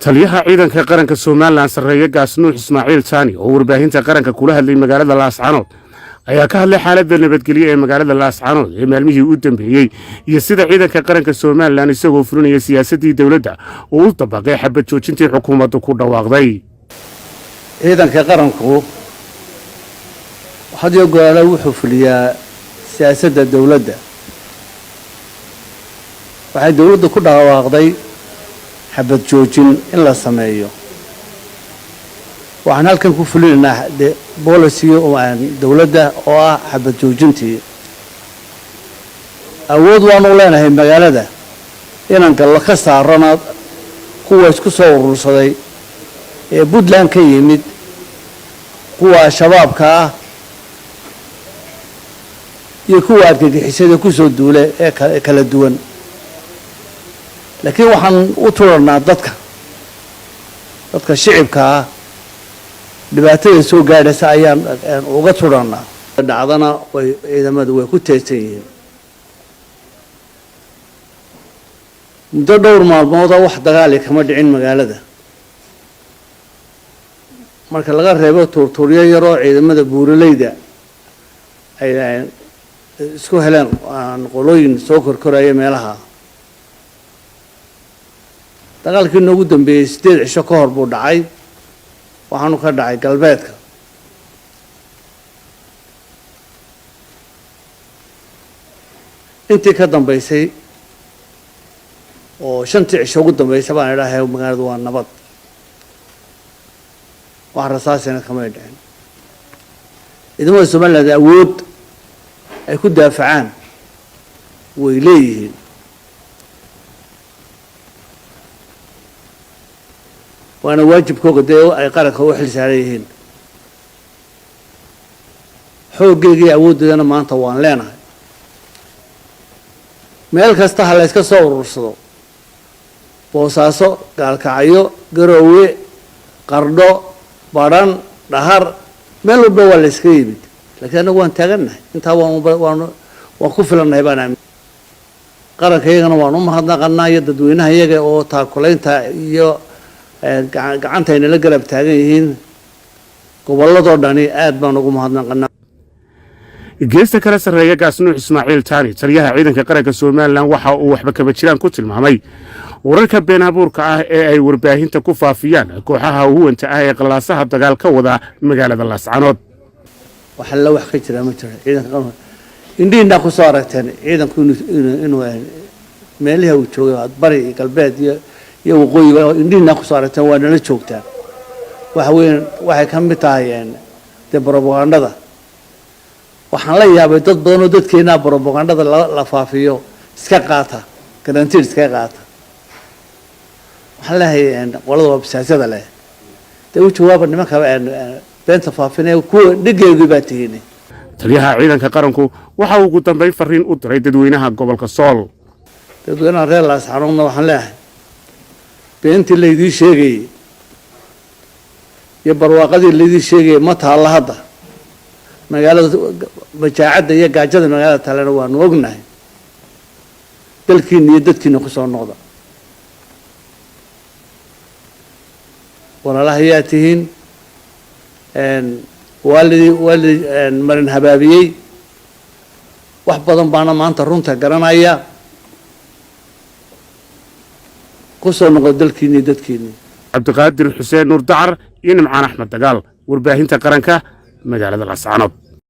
Taliyaha ciidanka qaranka Somaliland, sarreeye gaas Nuux Ismaaciil Taani, oo warbaahinta qaranka kula hadlay magaalada Laascanood, ayaa ka hadlay xaaladda nabadgelyo ee magaalada Laascanood ee maalmihii u dambeeyey iyo sida ciidanka qaranka Somaliland, isagoo fulinaya siyaasaddii dowladda, uu u dabaqay xabad joojintii xukuumaddu ku dhawaaqday. Ciidanka qaranku had iyo goor wuxuu fuliyaa siyaasadda dowladda. Waxay dowladdu ku dhawaaqday xabad joojin in la sameeyo. Waxaan halkan ku fulinaynaa policy dowladda oo ah xabad joojintii. Awood waanu leenahay magaalada inaan gallo, ka saarona kuwa isku soo urursaday ee Puntland ka yimid, kuwa Al-Shabaabka ah iyo kuwa argagixisada kusoo duule ee kala duwan. Laakiin waxaan u turanaa dadka shicibka ah. Dhibaatada soo gaadhaysa ayaan uga turanaa. Dhacdana way ciidamadu way ku teedsan yihiin. Muddo dhowr maalmooda wax dagaali kama dhicin magaalada, marka laga reebo tuurtuuryo yaroo ciidamada buuraleyda ay isku heleen aan qolooyin soo korkoraya meelaha. Dagaalkii noogu dambeeyey 8 cisho ka hor buu dhacay, waxaanu ka dhacay galbeedka. Intii ka dambeysay oo 5-tii cisho ugu dambeysay baan idhahay magaaladu waa nabad, wax rasaasina kamay dhicin. Ciidamada Somaliland awood ay ku daafacaan way leeyihiin. Waana waajibkooga dee ay qaranka u xil saaran yihiin. Xooggeega iyo awooddeedana maanta waan leenahay. Meel kasta ha la yska soo urursado: Boosaaso, Gaalkacyo, Garoowe, Qardho, Badhan, Dhahar, meel walba waa la yskaga yimid. Lakiin annagu waan taagannahay. Intaa waan waan ku filannahay baan aamin. Qaranka iyagana waan u mahadnaqanaa iyo dadweynaha iyaga oo taakulaynta iyo gacanta aynala garab taagan yihiin. Gobolladoo dhani aad baan ugu mahadnaqanaa. Geesta kale, sarreeye gaas Nuux Ismaaciil Taani, taliyaha ciidanka qaranka Somaliland, waxa uu waxba kama jiraan ku tilmaamay wararka been abuurka ah ee ay warbaahinta ku faafiyaan kooxaha huwanta ah ee qalaasaha dagaal ka wada magaalada Laascanood. Wax alla wax ka jira ma jiro. Ciidanka qaranka indhihiinaa kusoo aragteen ciidanku inuu meelihi uu joogay, bari iyo galbeed iyo waqooyiba, indhihiinaa kusoo aragteen, waa nala joogtaan. Waxa weeyaan waxay ka mid tahay dee brobagandada. Waxaan la yaabay dad badan oo dadkeenaa brobagandada la faafiyo iska qaata, garantiid iska qaata. Waxaan leeyahay qolada waa bisaasada leh dee u jawaaba nimanka beenta faafinaya, kuwa dhigeygii baa tihiin. Taliyaha ciidanka qaranku waxa uu ugu dambayn fariin u diray dadweynaha gobolka Sool. Dadweynaha reer Laascanoodna waxaan leeyahay, beentii laydii sheegayey iyo barwaaqadii laydii sheegayey ma taalla hadda magaalada. Majaacadda iyo gaajada magaalada taalena waanu ognahay. Dalkiina iyo dadkiina kusoo noqda. Walaalaha yaa tihiin, waa lidi marin habaabiyey. Wax badan baana maanta runta garanaya. Kusoo noqda dalkiina iyo dadkiini. Cabdiqaadir Xuseen Nuur Dacar iyo Nimcaan Axmed Dagaal, warbaahinta qaranka, magaalada Laascanood.